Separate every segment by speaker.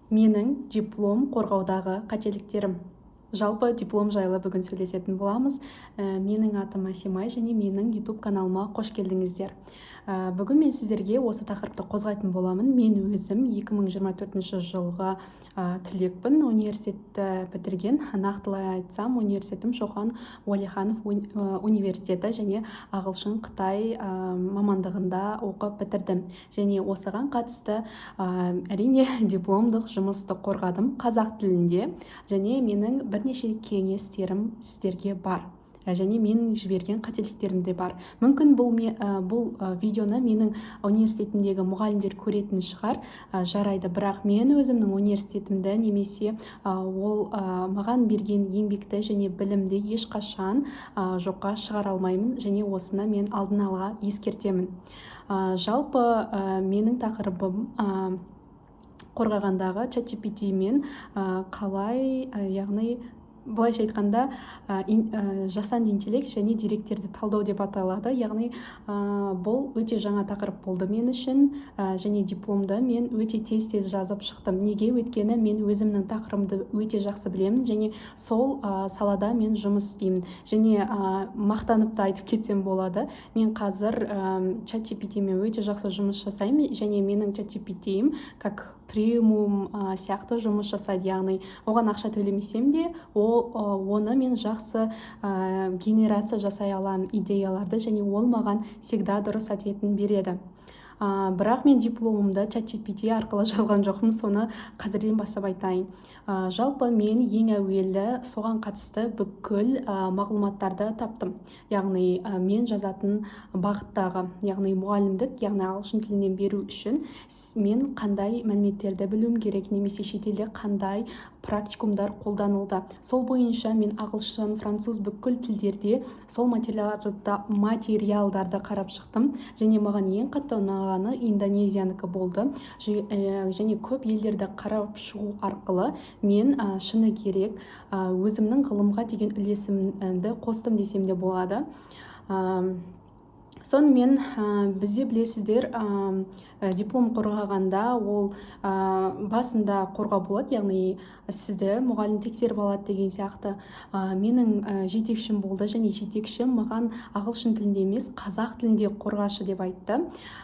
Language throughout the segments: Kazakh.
Speaker 1: Менің диплом қорғаудағы қателіктерім. Жалпы диплом жайлы бүгін сөйлесетін боламыз. Менің атым Әсемай және менің YouTube каналыма қош келдіңіздер. Бүгін мен сіздерге осы тақырыпты қозғайтын боламын. Мен өзім 2024 жылғы түлекпін, университетті бітірген. Нақтылай айтсам, университетім Шоқан Уәлиханов университеті және ағылшын қытай мамандығында оқып бітірдім. Және осыған қатысты, әрине, дипломдық жұмысты қорғадым қазақ тілінде. Және менің бірнеше кеңестерім сіздерге бар және менің жіберген қателіктерім де бар. Мүмкін, бұл видеоны менің университетімдегі мұғалімдер көретін шығар. Жарайды, бірақ мен өзімнің университетімді немесе ол маған берген еңбекті және білімді ешқашан жоққа шығара алмаймын және осыны мен алдын ала ескертемін. Жалпы менің тақырыбым қорғағандағы ChatGPT мен қалай, яғни былайша айтқанда, жасанды интеллект және деректерді талдау деп аталады. Яғни бұл өте жаңа тақырып болды мен үшін және дипломды мен өте тез тез жазып шықтым. Неге? Өйткені мен өзімнің тақырыбымды өте жақсы білемін және сол салада мен жұмыс істеймін. Және мақтанып та айтып кетсем болады, мен қазір ChatGPT мен өте жақсы жұмыс жасаймын және менің ChatGPT-ім как премиум сияқты жұмыс жасайды, яғни оған ақша төлемесем де, ол оны мен жақсы генерация жасай аламын идеяларды және ол маған всегда дұрыс ответін береді. Бірақ мен дипломымды ChatGPT арқылы жазған жоқпын, соны қазірден бастап айтайын. Жалпы мен ең әуелі соған қатысты бүкіл мағлұматтарды таптым, яғни мен жазатын бағыттағы, яғни мұғалімдік, яғни ағылшын тілінен беру үшін мен қандай мәліметтерді білуім керек немесе шетелде қандай практикумдар қолданылды. Сол бойынша мен ағылшын, француз, бүкіл тілдерде сол материалдарды қарап шықтым. Және маған ең қатты ұнағаны Индонезиянікі болды. Және көп елдерді қарап шығу арқылы мен, шыны керек, өзімнің ғылымға деген үлесімді қостым десем де болады. Сонымен, бізде, білесіздер, диплом қорғағанда ол басында қорғау болады, яғни сізді мұғалім тексеріп алады деген сияқты. Менің жетекшім болды және жетекшім маған ағылшын тілінде емес, қазақ тілінде қорғашы деп айтты.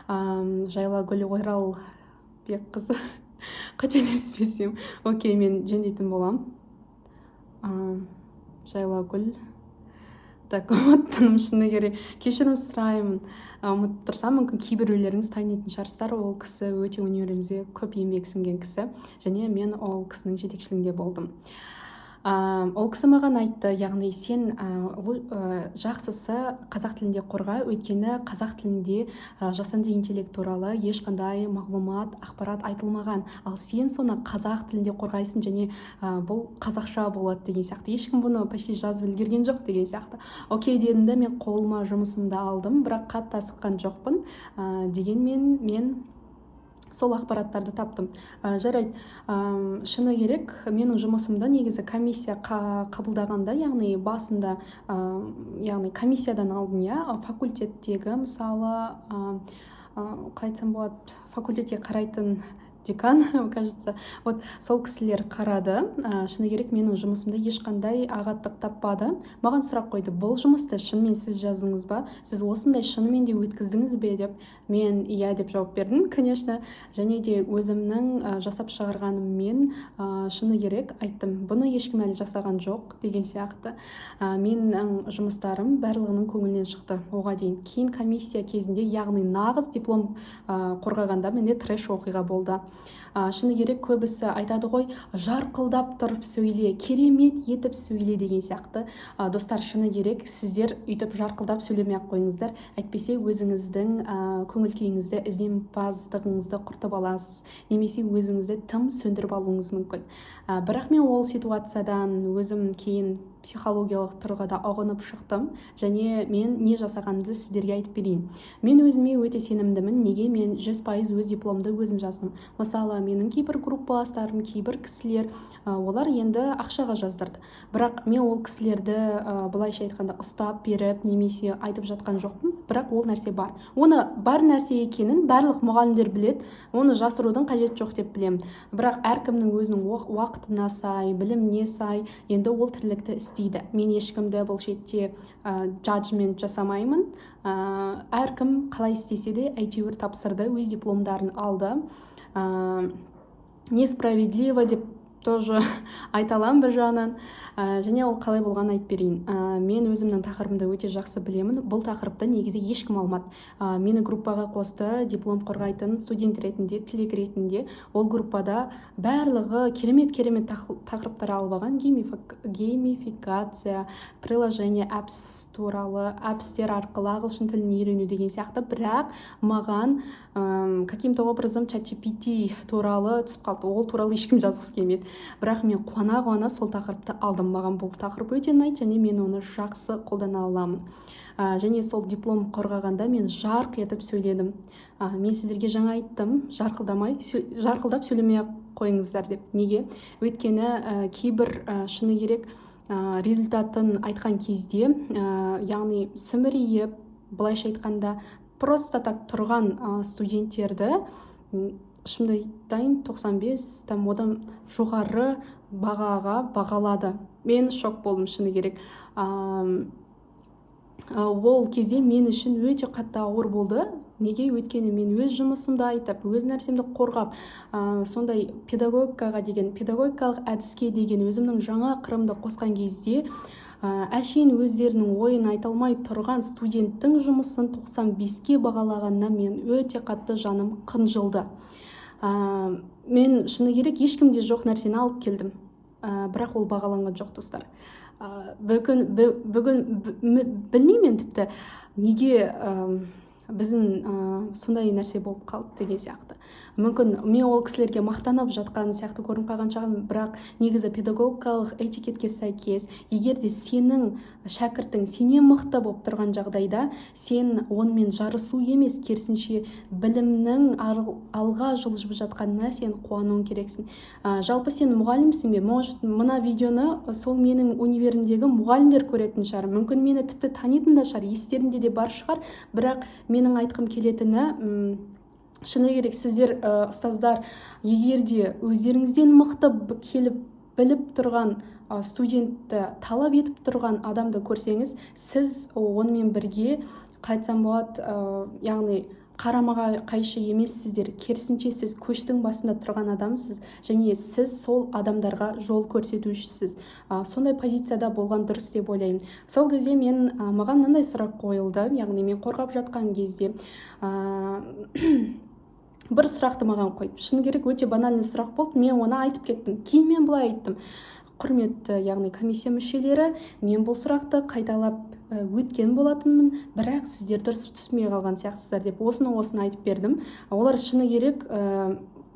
Speaker 1: Жайлагүл Оралбекқызы, қателеспесем. Окей, мен жөндейтін боламын. Жайлагүл, так, ұмыттым, шыны керек, кешірім сұраймын. Ұмытып тұрсам, мүмкін, кейбіреулеріңіз танитын шығарсыздар. Ол кісі өте өнерімізге көп еңбек сіңген кісі және мен ол кісінің жетекшілігінде болдым. Ол кісі маған айтты, яғни сен жақсысы қазақ тілінде қорға, өйткені қазақ тілінде жасанды интеллект туралы ешқандай мағлұмат, ақпарат айтылмаған, ал сен соны қазақ тілінде қорғайсың және бұл қазақша болады деген сияқты, ешкім бұны почти жазып үлгерген жоқ деген сияқты. Окей дедім де, мен қолыма жұмысымды алдым, бірақ қатты асыққан жоқпын. Дегенмен мен сол ақпараттарды таптым. Жарайды, шыны керек, менің жұмысымды негізі комиссия қабылдағанда, яғни басында, яғни комиссиядан алдын, иә, факультеттегі, мысалы, қалай айтсам болады, факультетке қарайтын декан, кажется, вот сол кісілер қарады. Шыны керек, менің жұмысымда ешқандай ағаттық таппады. Маған сұрақ қойды: «Бұл жұмысты шынымен сіз жаздыңыз ба? Сіз осындай шынымен де өткіздіңіз бе?» – деп. Мен «иә» деп жауап бердім, конечно. Және де өзімнің жасап шығарғаныммен, шыны керек, айттым, бұны ешкім әлі жасаған жоқ деген сияқты. Менің жұмыстарым барлығының көңілінен шықты оға дейін. Кейін комиссия кезінде, яғни нағыз диплом қорғағанда, менде трэш оқиға болды. Шыны керек, көбісі айтады ғой, жарқылдап тұрып сөйле, керемет етіп сөйле деген сияқты. Достар, шыны керек, сіздер өйтіп жарқылдап сөйлемей ақ қойыңыздар, әйтпесе өзіңіздің көңіл күйіңізді, ізденімпаздығыңызды құртып аласыз немесе өзіңізді тым сөндіріп алуыңыз мүмкін. Бірақ мен ол ситуациядан өзім кейін Психологиялық тұрғыда ұғынып шықтым. Және мен не жасағанымды сіздерге айтып берейін. Мен өзіме өте сенімдімін. Неге? Мен 100% өз дипломды өзім жаздым. Мысалы, менің кейбір группаластарым, кейбір кісілер, олар енді ақшаға жаздырды. Бірақ мен ол кісілерді былайша айтқанда, ұстап беріп немесе айтып жатқан жоқпын. Бірақ ол нәрсе бар, оны бар нәрсе екенін барлық мұғалімдер біледі, оны жасырудың қажеті жоқ деп білемін. Бірақ әркімнің өзінің уақытына сай, біліміне сай енді ол тірлікті істейді. Мен ешкімді бұл шетте judgment жасамаймын. Әркім қалай істесе де, әйтеуір тапсырды, өз дипломдарын алды. Несправедливо деп тоже айта аламын бір жағынан. Және ол қалай болғанын айтып берейін. Мен өзімнің тақырыбымды өте жақсы білемін. Бұл тақырыпты негізі ешкім алмады. Мені группаға қосты диплом қорғайтын студент ретінде, түлек ретінде. Ол группада барлығы керемет керемет тақырыптар алып алған: геймификация, приложение, apps туралы, apps тер арқылы ағылшын тілін үйрену деген сияқты. Бірақ маған каким-то образом ChatGPT туралы түсіп қалды. Ол туралы ешкім жазғысы келмеді, бірақ мен қуана қуана сол тақырыпты алдым. Маған бұл тақырып өте ұнайды және мен оны жақсы қолдана аламын. Және сол диплом қорғағанда мен жарқ етіп сөйледім. Мен сіздерге жаңа айттым, жарқылдамай, жарқылдап сөйлемей ақ қойыңыздар деп. Неге? Өйткені кейбір, шыны керек, результатын айтқан кезде, яғни сүмірейіп, былайша айтқанда, просто так тұрған студенттерді, шынымды айтайын, 95 там, одан жоғары бағаға бағалады. Мен шок болдым, шыны керек. Ол кезде мен үшін өте қатты ауыр болды. Неге? Өйткені мен өз жұмысымды айтып, өз нәрсемді қорғап, сондай педагогикаға деген, педагогикалық әдіске деген өзімнің жаңа қырымды қосқан кезде, әшейін өздерінің ойын айта алмай тұрған студенттің жұмысын 95-ке бағалағанына мен өте қатты жаным қынжылды. Мен, шыны керек, ешкімде жоқ нәрсені алып келдім, бірақ ол бағаланған жоқ, достар. Бүгін білмеймін тіпті, неге біздің сондай нәрсе болып қалды деген сияқты. Мүмкін, мен ол кісілерге мақтанып жатқан сияқты көрініп қалған шығармын. Бірақ негізі педагогикалық этикетке сәйкес, егер де сенің шәкіртің сенен мықты болып тұрған жағдайда, сен онымен жарысу емес, керісінше, білімнің алға жылжып жатқанына сен қуануың керексің. Жалпы сен мұғалімсің бе? Может, мына видеоны сол менің универімдегі мұғалімдер көретін шығар, мүмкін, мені тіпті танитын да шығар, естерінде де бар шығар. Бірақ менің айтқым келетіні, шыны керек, сіздер, ұстаздар, егер де өздеріңізден мықты келіп біліп тұрған студентті, талап етіп тұрған адамды көрсеңіз, сіз онымен бірге, қалай айтсам болады, яғни қарамаға қайшы емессіздер. Керісінше, сіз көштің басында тұрған адамсыз және сіз сол адамдарға жол көрсетушісіз. Сондай позицияда болған дұрыс деп ойлаймын. Сол кезде мен, маған мынандай сұрақ қойылды, яғни мен қорғап жатқан кезде бір сұрақты маған қойды. Шыны керек, өте банальный сұрақ болды, мен оны айтып кеттім. Кейін мен былай айттым: «Құрметті, яғни комиссия мүшелері, мен бұл сұрақты қайталап өткен болатынмын, бірақ сіздер дұрыс түсінбей қалған сияқтысыздар», – деп осыны осыны айтып бердім. Олар, шыны керек,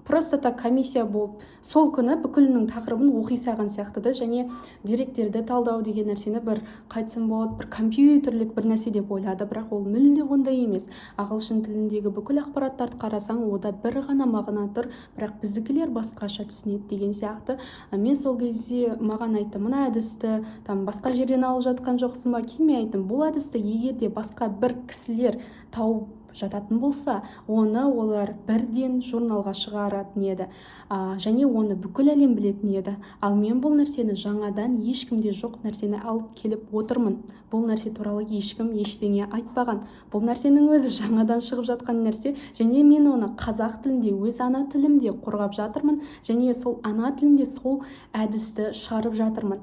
Speaker 1: просто так комиссия болып, сол күні бүкілінің тақырыбын оқи салған сияқты да. Және деректерді талдау деген нәрсені бір, қалай айтсам болады, бір компьютерлік бір нәрсе деп ойлады. Бірақ ол мүлде ондай емес. Ағылшын тіліндегі бүкіл ақпараттарды қарасаң, ода бір ғана мағына тұр, бірақ біздікілер басқаша түсінеді деген сияқты. Мен сол кезде, маған айтты: «Мына әдісті там басқа жерден алып жатқан жоқсың ба?» Кейін мен айттым: «Бұл әдісті егер де басқа бір кісілер тауып жататын болса, оны олар бірден журналға шығаратын еді және оны бүкіл әлем білетін еді. Ал мен бұл нәрсені жаңадан, ешкімде жоқ нәрсені алып келіп отырмын. Бұл нәрсе туралы ешкім ештеңе айтпаған. Бұл нәрсенің өзі жаңадан шығып жатқан нәрсе және мен оны қазақ тілінде, өз ана тілімде қорғап жатырмын және сол ана тілінде сол әдісті шығарып жатырмын».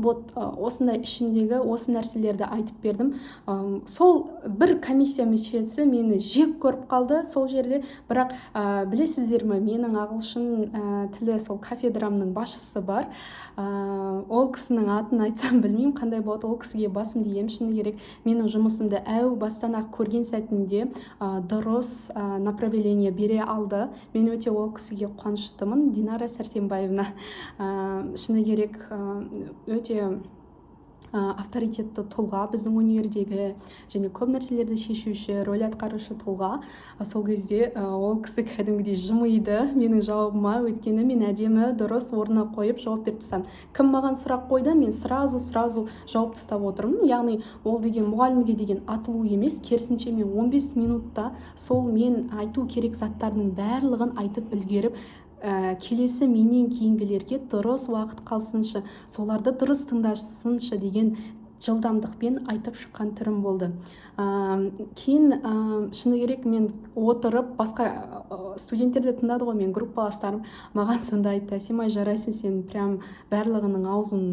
Speaker 1: Вот, осындай ішімдегі осы нәрселерді айтып бердім. Сол бір комиссия мүшесі мені жек көріп қалды сол жерде. Бірақ білесіздер ме, менің ағылшын тілі сол кафедрамның басшысы бар. Ол кісінің атын айтсам, білмеймін, қандай болады. Ол кісіге басымды иемін. Шыны керек, менің жұмысымды әу бастан ақ көрген сәтінде дұрыс направление бере алды. Мен өте ол кісіге қуаныштымын. Динара Сәрсенбаевна, шыны керек, өте авторитетті тұлға біздің универдегі және көп нәрселерді шешуші роль атқарушы тұлға. Сол кезде ол кісі кәдімгідей жымиды менің жауабыма, өйткені мен әдемі, дұрыс, орнына қойып жауап беріп тастадым. Кім маған сұрақ қойды, мен сразу сразу жауап тастап отырмын. Яғни ол деген мұғалімге деген атылу емес, керісінше, мен 15 минутта сол мен айту керек заттардың барлығын айтып үлгеріп, келесі менен кейінгілерге дұрыс уақыт қалсыншы, соларды дұрыс тыңдасыншы деген жылдамдықпен айтып шыққан түрім болды. Кейін, шыны керек, мен отырып, басқа студенттер де тыңдады ғой, менің группаластарым маған сонда айтты: «Әсемай, жарайсың, сен прям барлығының аузын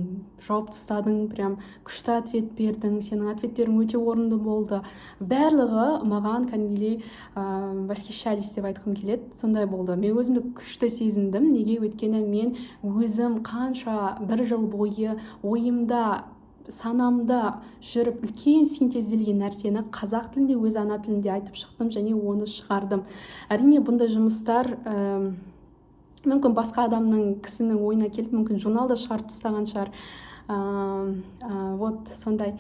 Speaker 1: жауып тастадың, прям күшті ответ бердің, сенің ответтерің өте орынды болды». Барлығы маған кәдімгідей восхищались деп айтқым келеді, сондай болды. Мен өзімді күшті сезіндім. Неге? Өйткені мен өзім қанша бір жыл бойы ойымда, санамда жүріп, үлкен синтезделген нәрсені қазақ тілінде, өз ана тілінде айтып шықтым және оны шығардым. Әрине, бұндай жұмыстар мүмкін басқа адамның, кісінің ойына келіп, мүмкін журналда шығарып тастаған шығар. Вот сондай.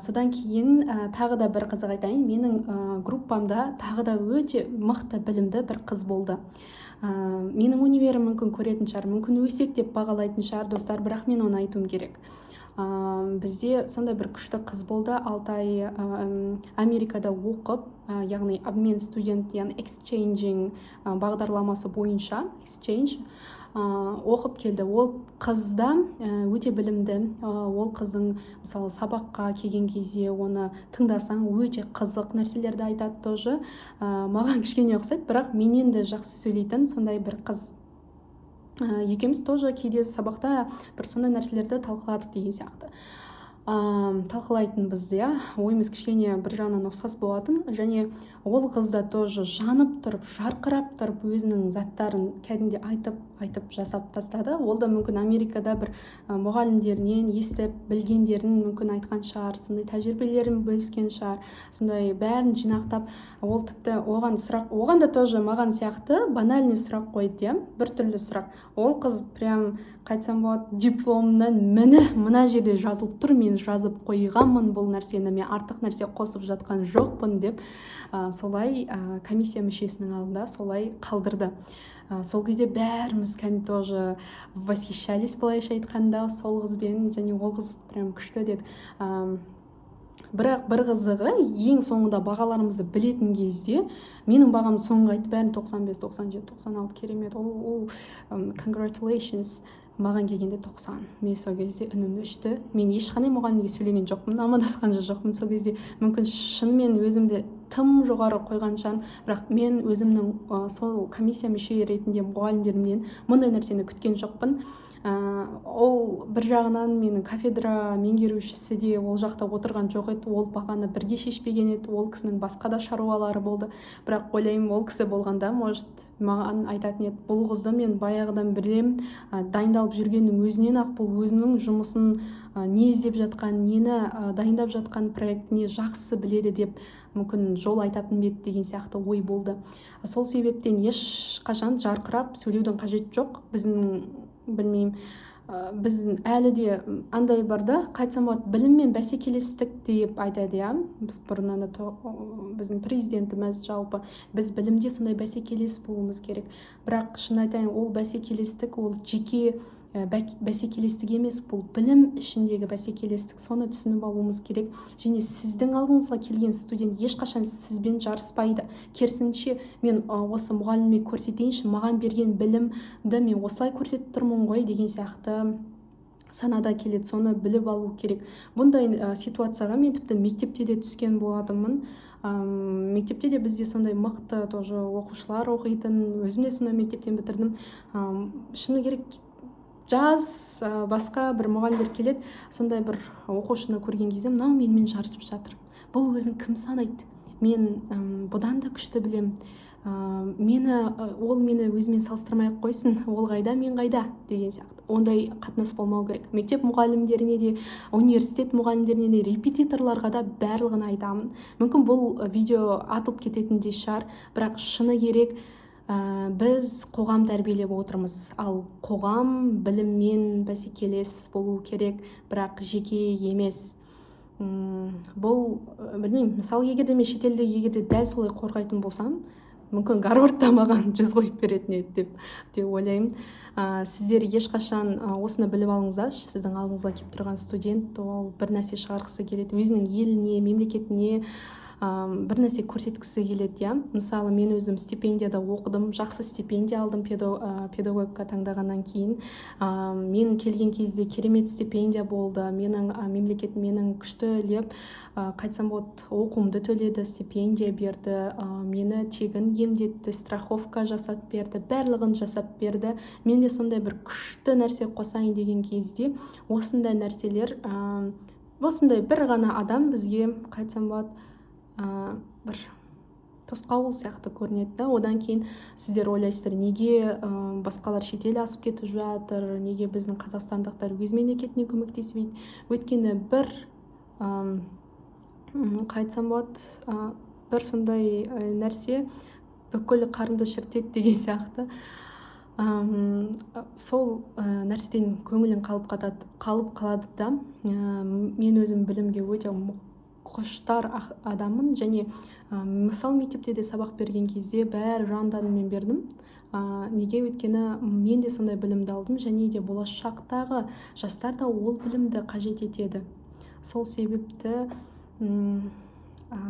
Speaker 1: Содан кейін тағы да бір қызық айтайын. Менің группамда тағы да өте мықты, білімді бір қыз болды. Менің универім мүмкін көретін шығар, мүмкін өсек деп бағалайтын шығар, достар, бірақ мен оны айтуым керек. Бізде сондай бір күшті қыз болды, 6 ай Америкада оқып, яғни обмен студент, яғни exchanging бағдарламасы бойынша exchange оқып келді. Ол қыз да өте білімді. Ол қыздың, мысалы, сабаққа келген кезде оны тыңдасаң, өте қызық нәрселерді айтады тоже. Маған кішкене ұқсайды, бірақ менен де жақсы сөйлейтін сондай бір қыз. Екеуміз тоже кейде сабақта бір сондай нәрселерді талқыладық деген сияқты, талқылайтынбыз, иә. Ойымыз кішкене бір жағынан ұқсас болатын. Және ол қыз да тоже жанып тұрып, жарқырап тұрып, өзінің заттарын кәдімгідей айтып айтып жасап тастады. Ол да мүмкін Америкада бір мұғалімдерінен естіп білгендерін мүмкін айтқан шығар, сондай тәжірибелерін бөліскен шығар. Сондай бәрін жинақтап, ол тіпті оған сұрақ, оған да тоже маған сияқты банальный сұрақ қойды, иә, біртүрлі сұрақ. Ол қыз прям, қайтсам болады, дипломынан міне, мына жерде жазылып тұр, мен жазып қойғанмын бұл нәрсені, мен артық нәрсе қосып жатқан жоқпын деп, солай комиссия мүшесінің алдында солай қалдырды. Сол кезде бәріміз кәдімгі тоже восхищались, былайша айтқанда, сол қызбен. Және ол қыз прям күшті деді. Бірақ бір қызығы, ең соңында бағаларымызды білетін кезде менің бағам соңғы айтты. Бәрін 95, 97, 96, керемет, о, congratulations. Маған келгенде 90. Мен сол кезде үнім өшті. Мен ешқандай мұғалімге сөйлеген жоқпын, амандасқан да жоқпын. Сол кезде мүмкін шынымен өзімді тым жоғары қойған шығармын, бірақ мен өзімнің сол комиссия мүше ретінде мұғалімдерімнен мұндай нәрсені күткен жоқпын. Ол бір жағынан менің кафедра меңгерушісі де ол жақта отырған жоқ еді, ол бағаны бірге шешпеген еді, ол кісінің басқа да шаруалары болды. Бірақ ойлаймын, ол кісі болғанда, может, маған айтатын еді: «Бұл қызды мен баяғыдан білемін, дайындалып жүргеннің өзінен ақ бұл өзінің жұмысын, не іздеп жатқан, нені дайындап жатқан проектіне жақсы біледі», — деп мүмкін жол айтатын ба еді деген сияқты ой болды. Сол себептен ешқашан жарқырап сөйлеудің қажеті жоқ. Біздің, білмеймін, біз әлі де андай бар да, қайтсам болады, білім мен бәсекелестік деп айтады, иә. Біз бұрыннан да, біздің президентіміз, жалпы біз білімде сондай бәсекелес болуымыз керек. Бірақ шын айтайын, ол бәсекелестік ол жеке бәсекелестік емес, бұл білім ішіндегі бәсекелестік. Соны түсініп алуымыз керек. Және сіздің алдыңызға келген студент ешқашан сізбен жарыспайды. Керісінше, мен осы мұғаліміме көрсетейінші, маған берген білімді мен осылай көрсетіп тұрмын ғой деген сияқты санада келеді. Соны біліп алу керек. Бұндай ситуацияға мен тіпті мектепте де түскен болатынмын. Мектепте де бізде сондай мықты тоже оқушылар оқитын, өзім де сондай мектептен бітірдім. Шыны керек, Жас басқа бір мұғалімдер келеді, сондай бір оқушыны көрген кезде: «Мынау менімен жарысып жатыр, бұл өзін кім санайды? Мен бұдан да күшті білемін. Мені ол мені өзімен салыстырмай ақ қойсын, ол қайда, мен қайда?» деген сияқты. Ондай қатынас болмау керек. Мектеп мұғалімдеріне де, университет мұғалімдеріне де, репетиторларға да, барлығына айтамын. Мүмкін, бұл видео атылып кететін де шығар, бірақ шыны керек, біз қоғам тәрбиелеп отырмыз. Ал қоғам біліммен бәсекелес болу керек, бірақ жеке емес. Бұл білмеймін, мысалы, егер де мен шетелде, егер де дәл солай қорғайтын болсам, мүмкін, Гарвардта маған 100 қойып беретін еді деп ойлаймын. Сіздер ешқашан осыны біліп алыңыздаршы: сіздің алдыңызға келіп тұрған студент, ол бір нәрсе шығарғысы келеді, өзінің еліне, мемлекетіне бір нәрсе көрсеткісі келеді, иә. Мысалы, мен өзім стипендияда оқыдым, жақсы стипендия алдым педагогика таңдағаннан кейін. Мен келген кезде керемет стипендия болды. Менің мемлекет менің күштілеп, қалай айтсам болады, оқуымды төледі, стипендия берді, мені тегін емдетті, страховка жасап берді, барлығын жасап берді. Мен де сондай бір күшті нәрсе қосайын деген кезде, осындай нәрселер, осындай бір ғана адам бізге, қалай айтсам болады, бір тосқауыл сияқты көрінеді да. Одан кейін сіздер ойлайсыздар: неге басқалар шетел асып кетіп жатыр, неге біздің қазақстандықтар өз мемлекетіне көмектеспейді? Өйткені бір қалай айтсам болады, бір сондай нәрсе бүкіл қарынды шірітеді деген сияқты. Сол нәрседен көңілің қалып қатады, қалып қалады да. Мен өзім білімге өте құштар адаммын және мысалы, мектепте де сабақ берген кезде бәрі жан тәніммен бердім. Неге? Өйткені мен де сондай білімді алдым және де болашақтағы жастар да ол білімді қажет етеді. Сол себепті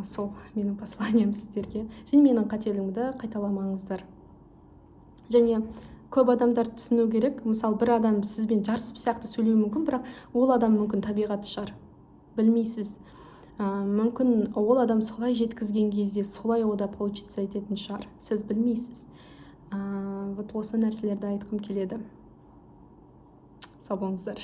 Speaker 1: сол менің посланием сіздерге. Және менің қателігімді қайталамаңыздар. Және көп адамдар түсіну керек: мысалы, бір адам сізбен жарысып сияқты сөйлеуі мүмкін, бірақ ол адам мүмкін табиғаты шығар, білмейсіз. Мүмкін, ол адам солай жеткізген кезде солай ода получиться ететін шығар, сіз білмейсіз. Вот осы нәрселерді айтқым келеді. Сау болыңыздар.